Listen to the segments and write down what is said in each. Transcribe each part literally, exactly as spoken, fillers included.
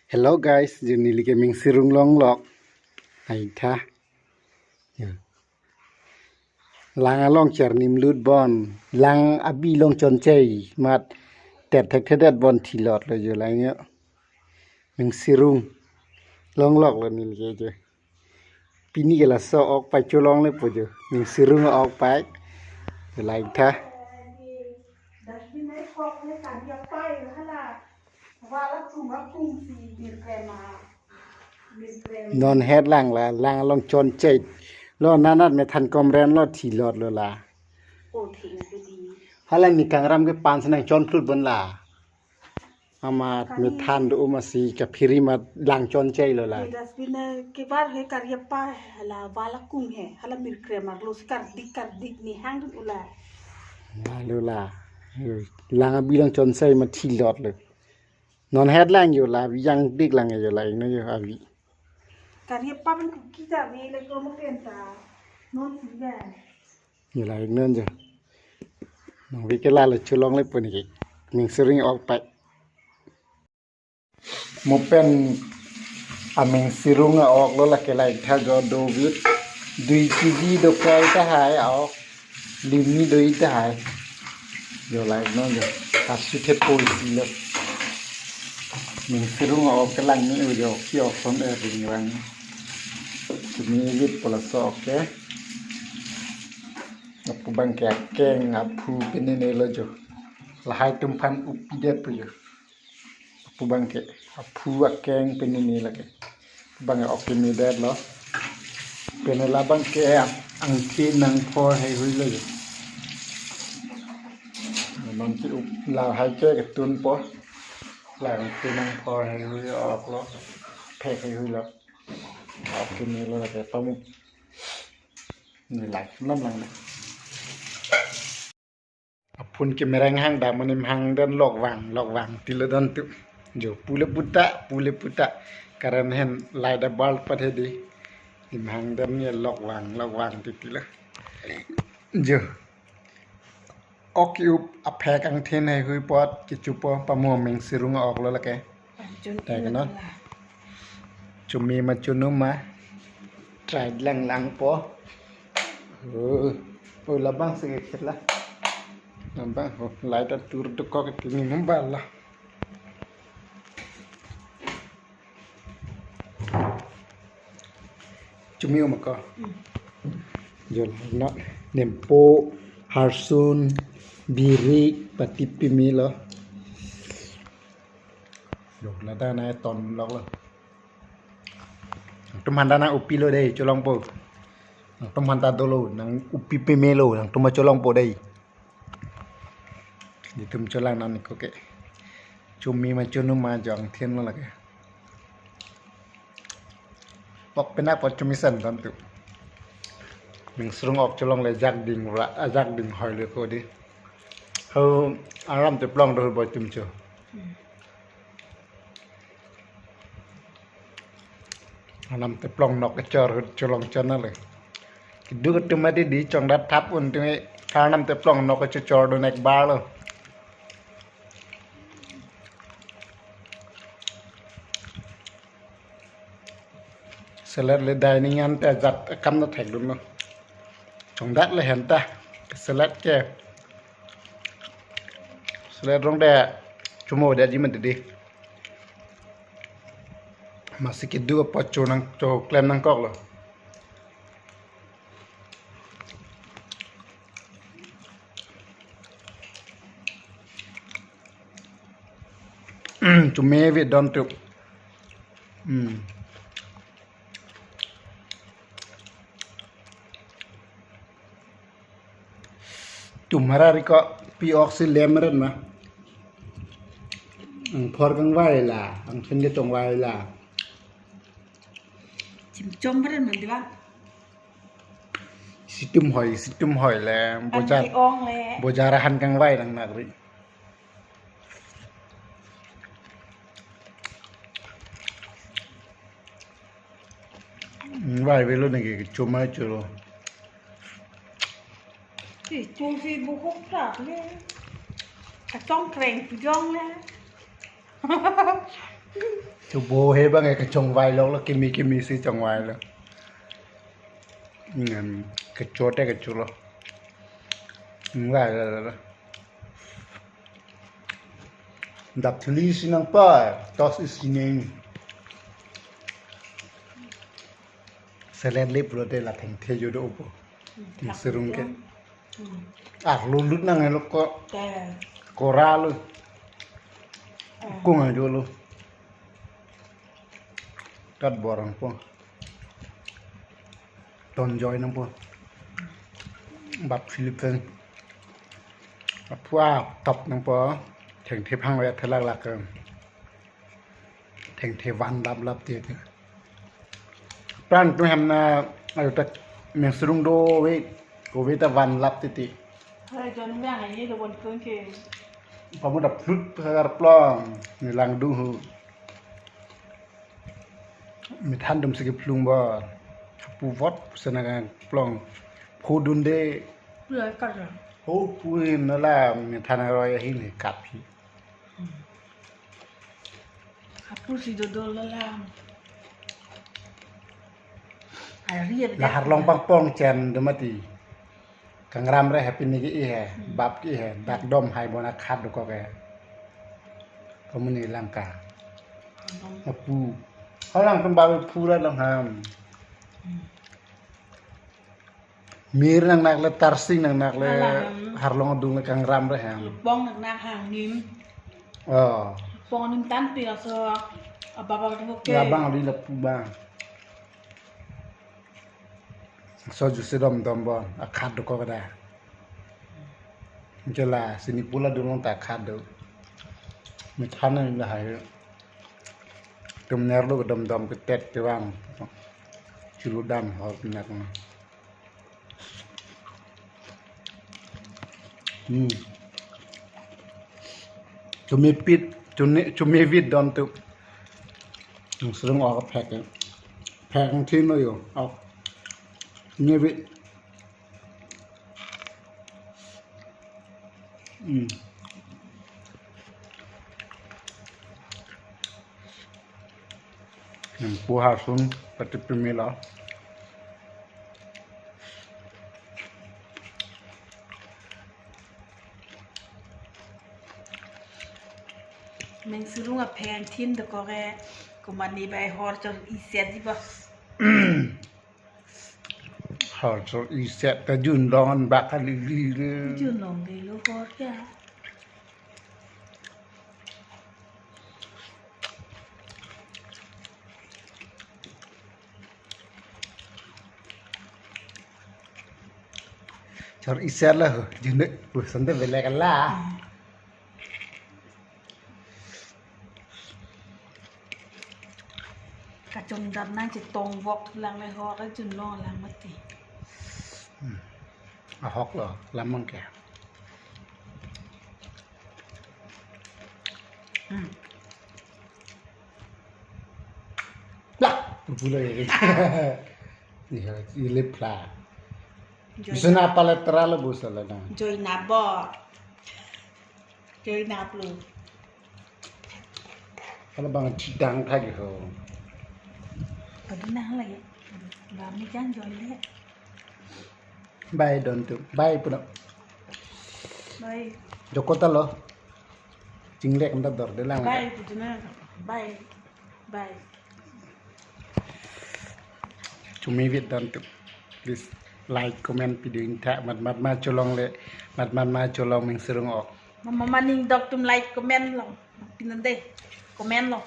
Hello guys, jo neli ke mengsirung longlok. Aitha. Ya. Lang along charnim lut bon. Lang abi long chonchei mat ter thekthedet bon thilot lo jo lang yo. Mengsirung longlok lo neli ke jo. Pini ke laso ok pai cholongle po jo. Mengsirung ok pai. Jo lang tha. Non het lang la, lang along chonchei. Lo nanat methan komren lo thilot lo la. Hala ni kangram ke pan senang chonphlut bon la. Amat methan do uma si kaphiri mat lang chonchei lo la. Dustbin ke bar he karya pa hala wala kung he hala mirkrem arlo si kardik kardik ni hang dun ula. La lo la. Lang abi lang chonchei mat thilot lo. Non het lang jo la, abi yang dik lang jo la, ingno jo abi. Karya pa pen kuki ta me le ko mo pen ta. Non si ba. Jo la, ingno jo. Nang bi ke la lo cholongle po neli ke. Mengsirung ok pai. Mo pen amengsirung ok lo la ke la tha jo do vit. Dui kg do kai tahai ok. Limi do tahai. Jo la no jo. Kasu the poi si lo. Mengsirung ok ke lang ni ujo ki ok son er ring rang. Chumi vit po laso ok ke. Lapu abang ke akeng aphu penene lo jo. Lahai atum aphan upi det po jo. Lapu abang ke aphu akeng penene lake. Lapu abang ke ok keme det lo. Pene labang ke angthe nangphor heihui lo jo. Labang ke up lahai ke ketun po. Lang angthe nangphor heihui ok lo. Phek heihui lo. Ok keme lo lake pamu. Neli lang lam lang. Aphun ke mereng hang da manim hang dan lok vang lok vang tilo dan tu. Jo pule puta pule puta. Karan hen lai da bal pat hedi. Nim hang dan ye lok vang lok vang titilo. Jo. Ok up aphek angthe heihui apot kechupo pamu mengsirung ok lo lake. Chun tak na. Chumi ma chunu ma. Try lang lang po. Oh, oh labang se khela. Labang ho lai ta tur do kok tini nambal la. Chumi ma ko. Jo la no nempo harsun birik pati pimi lo. Yo, ladak nai ton lok lo. Nangtum aphan ta nang upi lo dei, cholong po. Nangtum aphan ta dolo, nang upi peme lo, nangtum ma cholong po dei. Netum cholang nang niko ke. Chumi ma chunu ma jong thin lo lake. Pok pena po chumi san tan tu. Mengsirung ok cholongle jak ding ra, ah, jak ding hoi le ko di. Ho aram te plong do bo chum cho. Aram te plong nok kechor cholong chon le. Keduk atum adi di chongdat thap un tu aram te plong nok kechor do nek bar lo. Salad le dining an ta jat akam na thek dun lo. Chongdat le hen ta. Salad ke. Salad rong de chumo de ji man de. Masi keduk apot cho nang cho klem nangkok lo. Mm, to me we don tu. Mm. Tum hara ri ko pi oxy lem ren ma. Ang phor kangvai la, ang khen ke tongvai la. Chim chom ren ma diwa. Situm hoi, situm hoi le, bojar, bojar ahan kangvai nang nagri. Vai velo neke chomai cholo. Kecho si buhok tak le. Kachong kreng pujong le. Tubo he bang ke chongvai lo, lo kimi kimi si chongvai lo. Hmm, kecho te kecho lo. Enggak, enggak, enggak. Dap thili si nangpa, tos isi neng. Selen lip lo de la thengthe jo do po. Hmm, Mingserung ke. Hmm. Ah, lulut nang lo ko. Te. Kora lo. Eh. Kung ajo lo. Kat borang po. Tonjoi nangpo. Bap Philippine. Apua top nangpo. Thengthe phang ve thelak lak. Thengthe van lap lap ti. Pran tu hem na ayo tak Mingserung do ve. Kove ta van lap ti ti. Hai jon mya hai ni do bon kun ke. Pamu da flut sagar plong. Ni lang du hu. Methan dum sigi plung bor. Pu vot sena kang plong. Phu dunde. Pula kar la. Ho pu hin la methan aroi hin he kap hi. Hapu si dodo la la. Ari ya. La harlong pangpong chen do mati. Kangram re happy ni ki he, hmm, bap ki he, dak dom hai bona khat do ko ke. Komuni langka. Dom. Apu. Halang kan bawe pura lang ham. Hmm. Mir nang nak le tarsing nang nak le alang. Harlong adung le kangram re ham. Pong nak nak hang nim. Oh. Pong nim tan pi laso ababa tu ke. Labang ali lapu bang. So juice dom dom bon, akhat do ko kada. Jela sini pula dulong ta akhat do. Methan na la hai. Tum ner lo dom dom ke tet ke bang. Chulu dam ho nak. Hmm. Chumi pit, chumi, chumi vit don tu. Mingserung ok phek. Phek thin lo yo. Ok. Chumi vit. Hmm. Nangpu hasun pati pimi lo. Mingserung aphan thin do ko ke, komani bai hor chor iset di ba. Hor chor iset ta junlong an bak kali li le. Junlong de lo hor kya. Chor iset la ho, june, uh, sante belek la. Kachom dam nang chetong vok lang le hor, junlong lang mati. Hmm. Ahok lo, lamang ke. Hmm. Lah, pupulo ya. Iya, ilip lah. Joy. Bisa na pala terlalu bosan lah na. Joy nabo. Joy nablo. Kalau bangan cidang kaji ho. Padu na lagi. Bami kan joy le. Bye don tu. Bye puno. Bye. Joko ta lo. Chinglek anda dor de lang. Bye puno. Bye. Bye. Chumi vit don tu. Please like, comment, video intha. Mat mat ma cholong le. Mat mat ma cholong Mingserung ok. Mama maning dok tum like, comment long. Pinande. Comment long.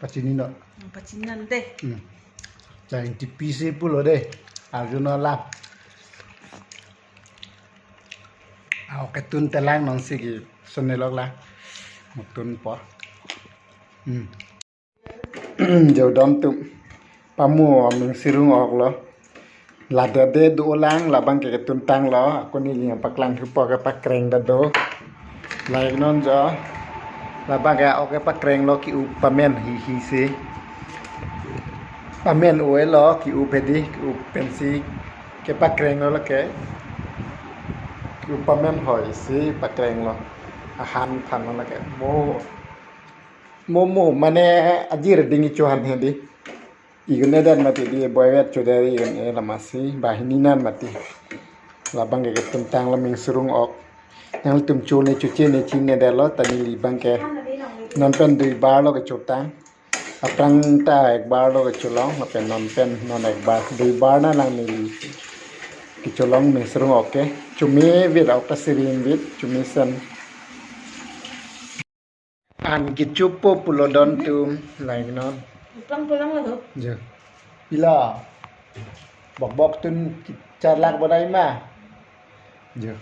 Pachini no. Hmm, pachini nande. Hmm. Jang T P C pulo de. Arjun no la. Aw ketun telang non sigi. Sonelok la. Mutun po. Hmm. Jodon tu. Pamu Mingserung ok lo. Lada de do lang labang ke ketun tang lo. Ako ni yang paklang thupo ke pakreng da do. Like non jo. Labang ke ok ke pakreng lo ki-up pamen hi hi si. Pamen oe lo ki-up hedi ki-up pensi. Ke pakreng lo lake. Ki-up pamen hoi si pakreng lo. Ahan than lo lake. Mo. Momo mane ajir ding icho han hedi. Igun edan mati di boy wet cho dari igun e lamasi bahini nan mati. Labang ke ketum tang laming surung ok. Nangtum cho ne cho che ne chin ne delo ta neli bang ke. Non pen dui bar lo kecho tang. Aphrang ta ek bar lo kecho long, lapen non pen non ek bar. Dui bar na lang neli kecho long ming surung ok ke. Chumi vit ok ta sirin vit, chumi sen. An kechopo pulo don tum, like non. Plang plang lo. Jo. Pila. Bok bok tun charlak bodai ma. Jo.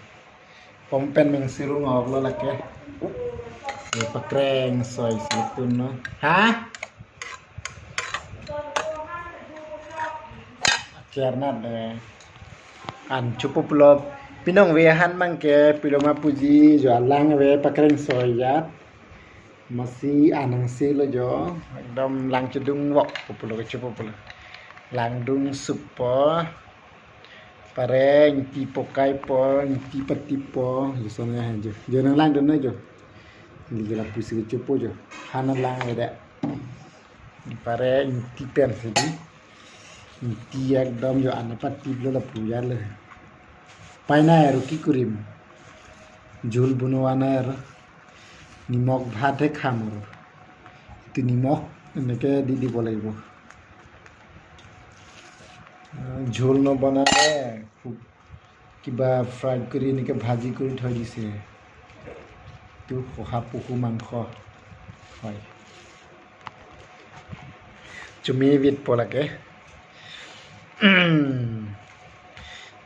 Pom pen ming surung ok lo lake. Ye pakreng soi si tun no. Ha? Kiar nat de. An chopo pulo. Pinong ve han mang ke pilo ma puji jo alang ve pakreng soi yat. Masi anang si lo jo, ekdom lang chedung vok pulo kecho pulo. Lang dung supo, pare ingti pokai po, ingti pati po, jo son ya jo. Jo nang lang dun na jo. Neli lapusi kecho po jo. Hana lang ada. Pare ingti pen sidi. Ingti ekdom jo ana pati lo lapu ya le. Paina eru ki kurim. Jhul bunwana eru. Nimok bhat he kham aro. Itu nimok eneke di dibo lagibo. Ah, jhul no banale, kiba fried kuri eneke bhaji kuri thoi dise. Tu hoha puhu mangkho. Hoi. Chumi vit po lake.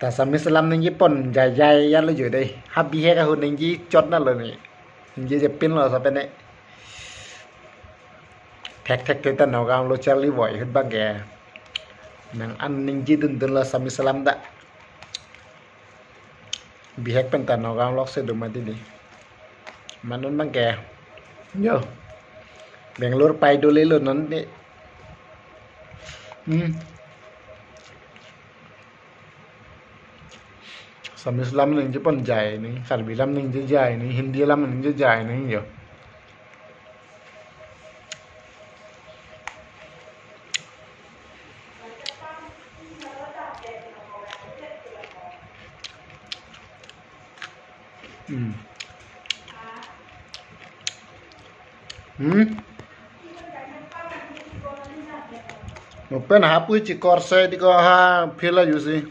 Ta sami salam ningje pon jai jai ya lo jo dei. Ha bihek ahut ningje chot na lo ni. Ningje je pin lo sa pene. Thek thek te ta Nagaon lo charli boy hut bang ke. Nang an ningje dun dun lo sami salam da. Bihek pen ta Nagaon lok se do ma dili. Manun bang ke. Yo. Bangalore pai do le lo non de. Hmm. Assamese lam ningje pon jai ni, Karbi lam ningje jai ni, Hindi lam ningje jai ni yo. Hmm. Hmm? Mo pen hapu chikor se di ko ha phila juicy.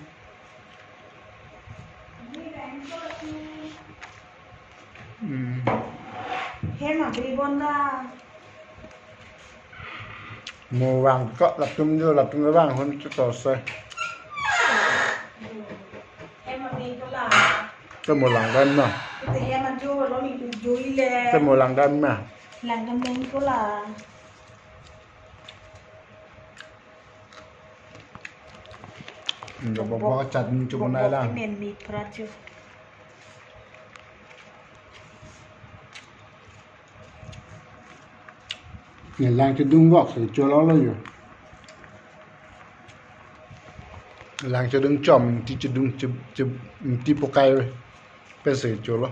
Hmm. Hem abri bon da. Mo vang ko latum jo, latum vang hon chikor se. Hem abri ko la. Te mo lang dan ma. Te hem ajo lo mi tu joi le. Te mo lang dan ma. Lang dan meng ko la. Nggak apa-apa, chat ni cuma nai lang. Bok bok men mi prat jo. Nge lang chedung vok se cholo lo jo. Lang chedung chom, ingti chedung che, che, ingti pokai pen se cholo.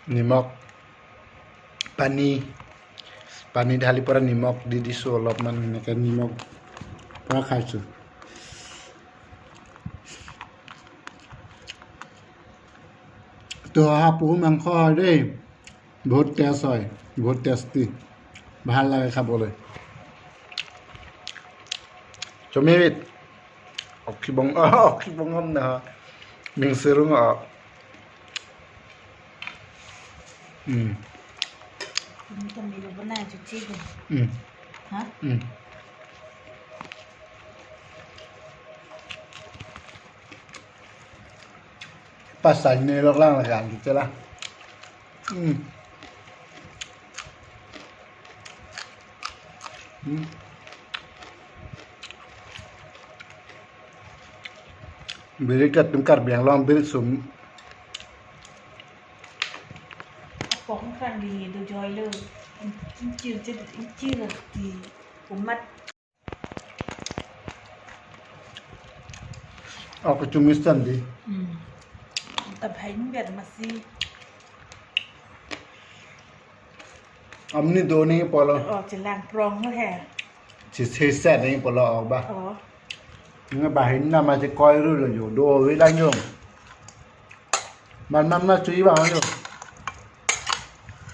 Nimok, pani, pani dhali pora nimok di di so olopman neke nimok pora khaisu. To hapu mangkho dei. Bahut taste hoy, bahut tasty. Bhal lage khabole. Chomit. Okhibong, okhibong om na. Ming serung o. Hmm. Ini kami lo benar cuci deh. Hmm. Hah? Hmm. Pasal ni lo lang lang gitu lah. Hmm. Hmm. Birik ta tungkar biang long birik sum. Apong kan di do joy lo. Incir cir incir di umat. Ako chumistan di. Hmm. Tabhai ni biar masih. Amni do ni polo. Oh, chelang prong lo he. Chise se ni polo, oh, ba. Oh. Ni bahin na ma chekoi ru lo jo. Do wi lang jo. Man man ma chui ba jo.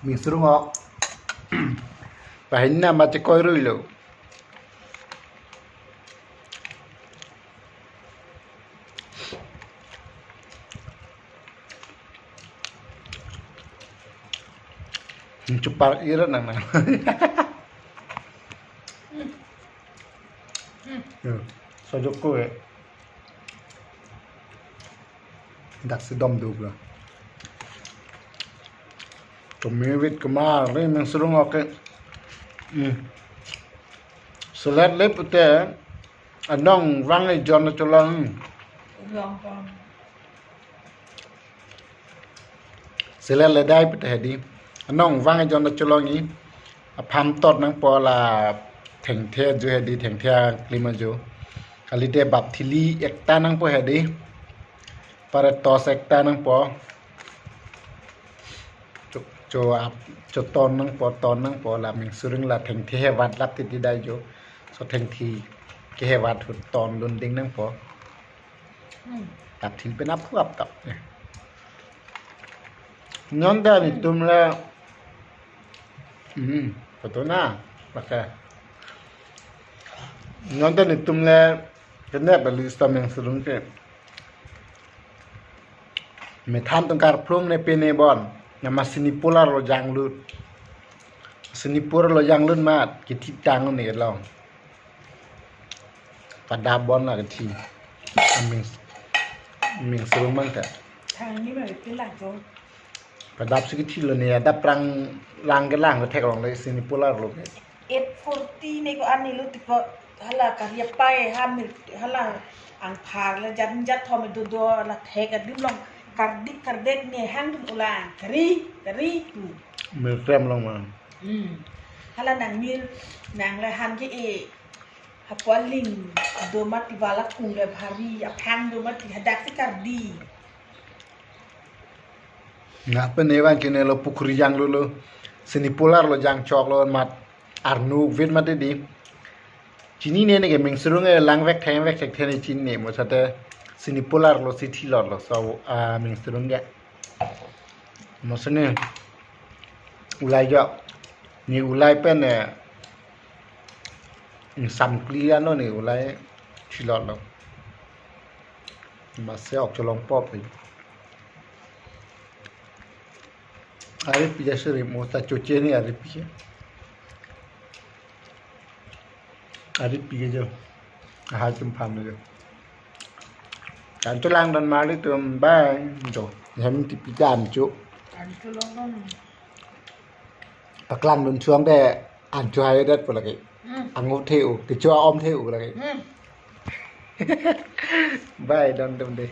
Mingsrung, oh. Bahin na ma chekoi ru lo. Chupar ira nang nang. Yo, sojoko eh. Dak si dom duk lo. Kami wit kemar, re mingsrung oke. Hmm. Selet le pute, anong vang ejon cholong. Long pon. Selet le dai pute hedi. Anong vang ejon cholong i. Aphan tot nangpo la thengthe ajo hedi, thengthe aklim ajo. Kalite bap thili ekta nangpo hedi. Pare tos ekta nangpo. Cho, cho ap, cho ton nangpo, ton nangpo la mingsrung la thengthe hevat lap titi dai jo. So thengthe kehevat ahut ton lunding nangpo. Hmm. Tap thil pen aphu ap tap. Nonta netum le. Hmm, photo na, pakai. Nonta netum le, kene beli stameng selung ke. Methan tungkar plung ne pene bon. Nama sini pular lo janglut. Sini pular lo janglut mat, kiti tang ni long. Padap bon la kethi. Aming, aming serumang ta. Thang ni ma kethi lang jo. Padap si kethi lo ni, adap rang lang ke lang ke thek long le sini pular lo ke. Eight forty ni ko ani lo tipo hala karya pai ha mir hala angphar la jat jat thom do do la thek adim long kardik kardek ni hang dum ulang kari kari tu. Mir krem long ma. Hmm. Hala nang mir nang le han ke e. Hapu aling do mati wala kung le bhari, aphang do mati hadak si kardi. Nga pen evan kene lo pukhuri janglut lo. Sini pular lo jang chok lo mat arnu vit mati di. Chinine ne ke mingsrung e lang vek theng vek thek theni chinine mo sate sini pular lo si thilot lo so, ah, mingsrung ke. Maksudnya ulai jo ni ulai pen eh, samkli ano ni ulai thilot lo. Mase ok cholong pop ni. Ari pija seri mo ta choche ni ari pija. Ari pija jo. Ahai tum phan jo. Kan tulang dan mali tum bai jo. Hem ti pija ancho. Ancho long dong. Paklang dun chuang de ancho hai det pu lagi. Hmm. Angu theu, kecho om theu lagi. Hmm. Bai don tum de.